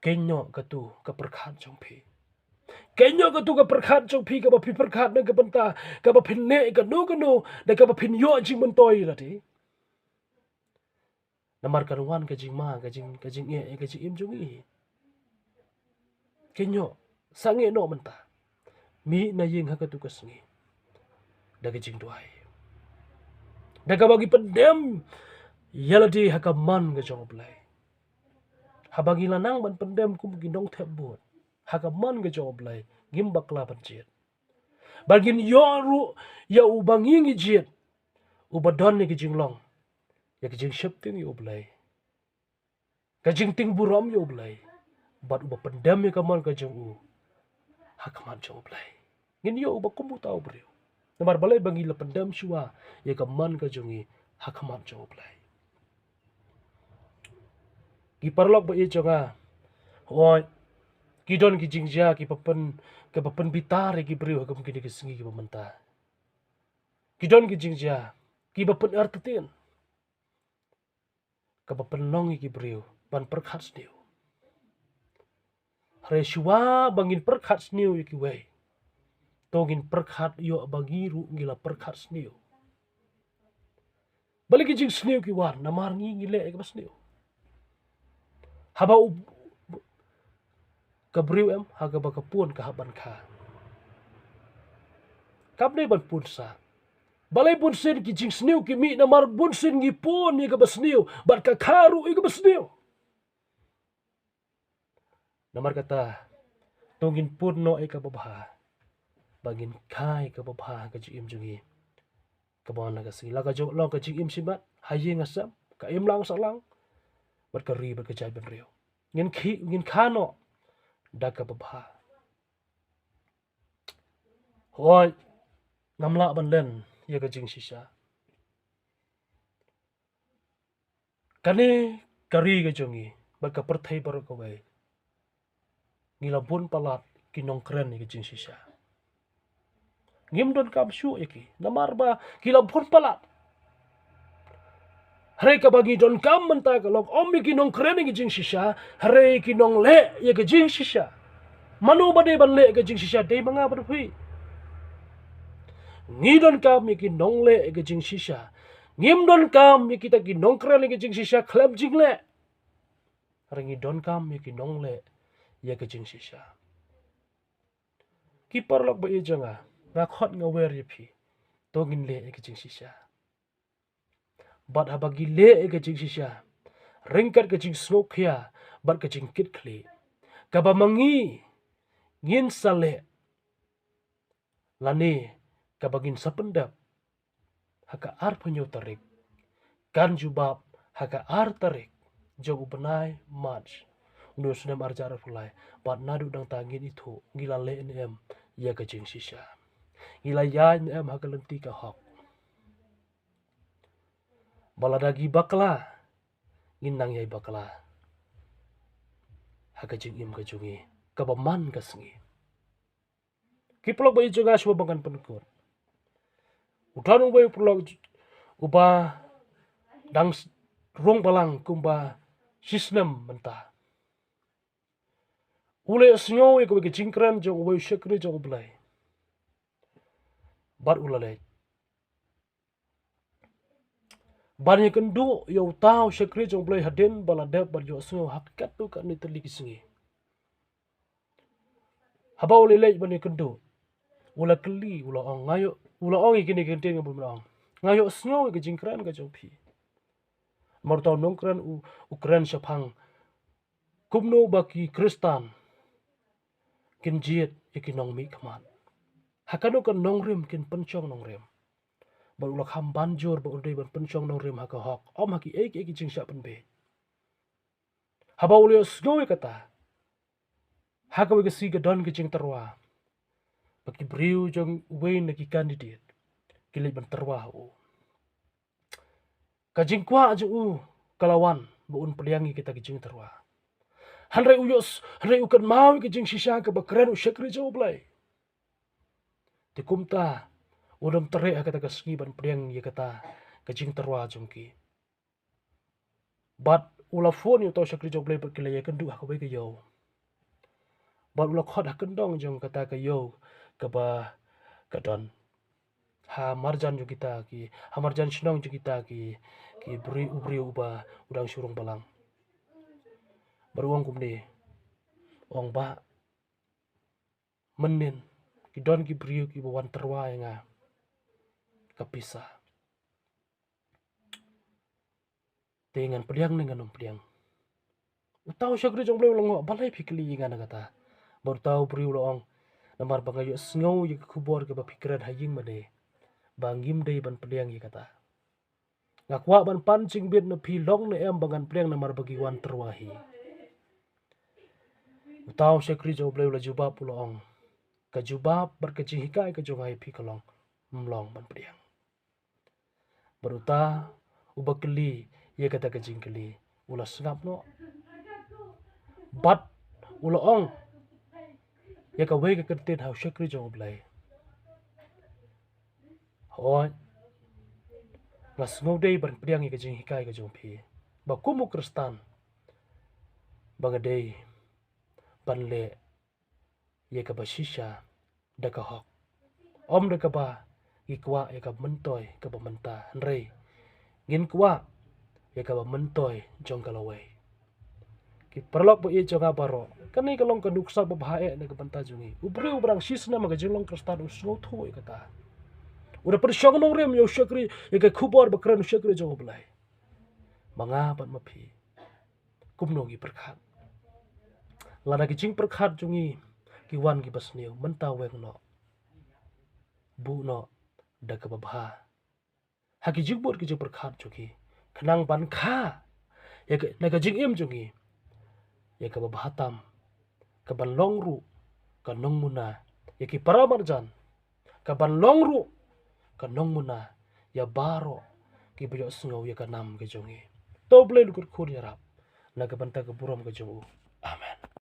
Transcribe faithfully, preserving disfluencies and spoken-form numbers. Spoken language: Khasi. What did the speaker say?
Kynnoh katu ka pyrkhat jong phi. Kynnoh katu ka pyrkhat jong phi, kaba phi pyrkhat na ka bynta kaba phin leh kano kano, da kaba phin ïoh jingmyntoi lade. Namar kan wan ka jingma, ka jing, ka jingeh, ka jingim jong ngi. Kynnoh, sangeh noh mynta. Mih na ïing ha katu ka sngi da ka jingduwai, da kaba ngi pyndem ïalade ha ka mon ka jong U Blei. Haba ngi la nang ban pyndem kum ki nongthep vote ha ka mon ka jong U Blei, ngim bakla ban jied. Ba ngin ïoh ruh ïa uba ngi ngi jied, uba don ïa ka jinglong, ïa ka jingsheptieng ïa U Blei, ka jingtieng burom ïa U Blei, bad uba pyndem ïa ka mon ka jong u ha khmat jong U Blei. Ngin ïoh uba kum uta u briew. Namar balei? Ba ngi la pyndem shuwa ïa ka mon ka jong ngi ha khmat jong U Blei. Ki paralok ba ïeit jong nga, hooid, ki don ki jingjia kiba pyn, kiba pynbitar ïa ki briew ha kum kine ki sngi kiba mynta. Ki don ki jingjia kiba pynartatien, kaba pynlong ïa ki briew ban pyrkhat sniew. Hynrei shuwa ba ngin pyrkhat sniew ïa kiwei, to ngin pyrkhat ïoh ba ngi ruh ngi la pyrkhat sniew. Balei ki jingsniew ki wan? Namar ngi ngi leh ïa kaba sniew. Haba u, ka briew em, ha kaba ka pun ka hap ban kha. Kam dei ban pun sah. Balei bunsien ki jingsniew ki mih? Namar bunsien ngi pun ïa kaba sniew, bad ka kha ruh ïa kaba sniew. Namar kata, to ngin pun noh ïa kaba bha, ba ngin kha ïa kaba bha ha ka jingim jong ngi. Kaba wan la ka sngi, la ka jong, long ka jingim shimet, ha ïing ha sem, ka imlang sahlang, bad ka ri bad ka jaitbynriew. Ngin khi, ngin kha noh da kaba bha. Hooid, ngam lah ban len ïa ka jingshisha. Kane ka ri ka jong ngi bad ka pyrthei baroh kawei, ngi la bun palat ki nongkren ïa ka jingshisha. Ngim donkam shuh ïa ki, namar ba ki la bun palat. Hynrei kaba ngi donkam mynta ka long, ym ïa ki nongkren ïa ka jingshisha, hynrei ki nongleh ïa ka jingshisha. Mano ba dei ban leh ïa ka jingshisha? Dei ma nga bad phi. Ngi donkam ïa ki nongleh ïa ka jingshisha. Ngim donkam ïa kita ki nongkren ïa ka jingshisha khlem jingleh. Hynrei ngi donkam ïa ki nongleh ïa ka jingshisha. Ki paralok ba ïeit jong nga, nga khot nga wer ïa phi, to ngin leh ïa ka jingshisha. Bad haba ngi leh ïa ka jingshisha ryngkat ka jingsngewkhia bad ka jingkitkhlieh, kaba ma ngi ngin sa leh, lane kaba ngin sa pyndep ha ka arphew hynñiew tarik, kan jubab ha ka ar tarik jong u bnai March, une u snem arhajar arphew lai. Bad naduh nangta ngin ithuh ngi la leh ne em ïa ka jingshisha, ngi la ïaid ne em ha ka lynti ka hok. Ba lada ngi bakla, ngin nang ïai bakla ha ka jingim ka jong ngi kaba man ka sngi. Ki paralok ba ïeit jong nga, shuwa ba ngan pynkut, u don uwei u paralok uba dang s-, rung balang kumba shisnem mynta. U la ïohsngew ïa kawei ka jingkren jong uwei u shakri jong U Blei, bad u la leit ban ïakynduh ïa uta u shakri jong U Blei hadien ba la dep ban ïohsngew ha katto katne tylli ki sngi. Haba u la leit ban ïakynduh, u la kylli, u la ong, nga ïoh, u la ong ïa kine ki kyntien kaba u la ong, nga ïohsngew ïa ka jingkren ka jong phi. Namar uta u nongkren u, u kren shaphang kumno ba ki Khristan kin jied ïa ki nongmihkhmat, ha kano ka nongrim kin pynshong nongrim. Bad u la kham ban jur ba un dei ban pynshong nongrim ha ka hok, ym ha kiei kiei ki jingshah pynbiej. Haba u la ïohsngew ïa kata, ha kawei ka sngi ka don ka jingtyrwa ba ki briew jong uwei na ki candidate ki leit ban tyrwa ha u. Ka jingkwah jong u ka la wan ba un pdiang ïa kita ki jingtyrwa. Hynrei u ïohs-, hynrei u kynmaw ïa ka jingshisha kaba kren u shakri jong U Blei. Te kumta un ym treh ha kata ka sngi ban pdiang ïa kata ka jingtyrwa jong ki. Bad u la phone ïa uta u shakri jong U Blei bad ki la ïakynduh ha kawei ka ïew. Bad u la khot ha kyndong jong kata ka ïew kaba ka don ha marjan jong kita ki, ha marjan shnong jong kita ki, ki briew, u briew uba u dang shu rung balang. Bad u ong kumne, ong, "Bah, mynnin ki don ki briew kiba wan tyrwa ïa nga ka pisa. Te ngan pdiang ne ngan ym pdiang?" Uta u shakri jong U Blei u la ong, "Balei phi kylli ïa nga na kata?" Bad uta u briew u la ong, "Namar ba nga ïohsngew ïa ka khubor kaba phi kren ha ïing mane, ba ngim dei ban pdiang ïa kata. Nga kwah ban pan jingbit na phi long ne em ba ngan pdiang namar ba ki wan tyrwa hi." Uta u shakri jong U Blei u la jubab, u la ong, "Ka jubab bad ka jinghikai ka jong nga ïa phi ka long, ym long ban pdiang." Bad uta uba kylli ïa kata ka jingkylli u la sngap noh. Bad u la ong ïa kawei ka kyntien ha u shakri jong U Blei, "Hooid, nga sngewdei ban pdiang ïa ka jinghikai ka jong phi ba kum u Khristan ba nga dei ban leh ïa kaba shisha da ka hok, ym da kaba ngi kwah ïa ka myntoi kaba mynta, hynrei ngin kwah ïa kaba myntoi jong ka lawei." Ki paralok ba ïeit jong nga baroh, kane ka long ka nuksa ba bha eh na ka bynta jong ngi. U briew uba dang shisnem ha ka jinglong Khristan u sngewthuh ïa kata. U da pynshong nongrim ïa u shakri, ïa ka khubor ba kren u shakri jong U Blei. Ma nga bad ma phi, kumno ngi pyrkhat? Lada ki jingpyrkhat jong ngi ki wan kiba sniew, mynta weng noh, buh noh da kaba bha ha ki jingmut ki jingpyrkhat jong ki, khnang ban kha ïa ka, na ka jingim jong ngi ïa kaba bha tam, kaban long ruh ka nongmuna ïa ki para marjan, kaban long ruh ka nongmuna ïa baroh kiba ïohsngew ïa ka nam ka jong ngi. To U Blei un kyrkhu ïarap na ka bynta ka burom ka jong u.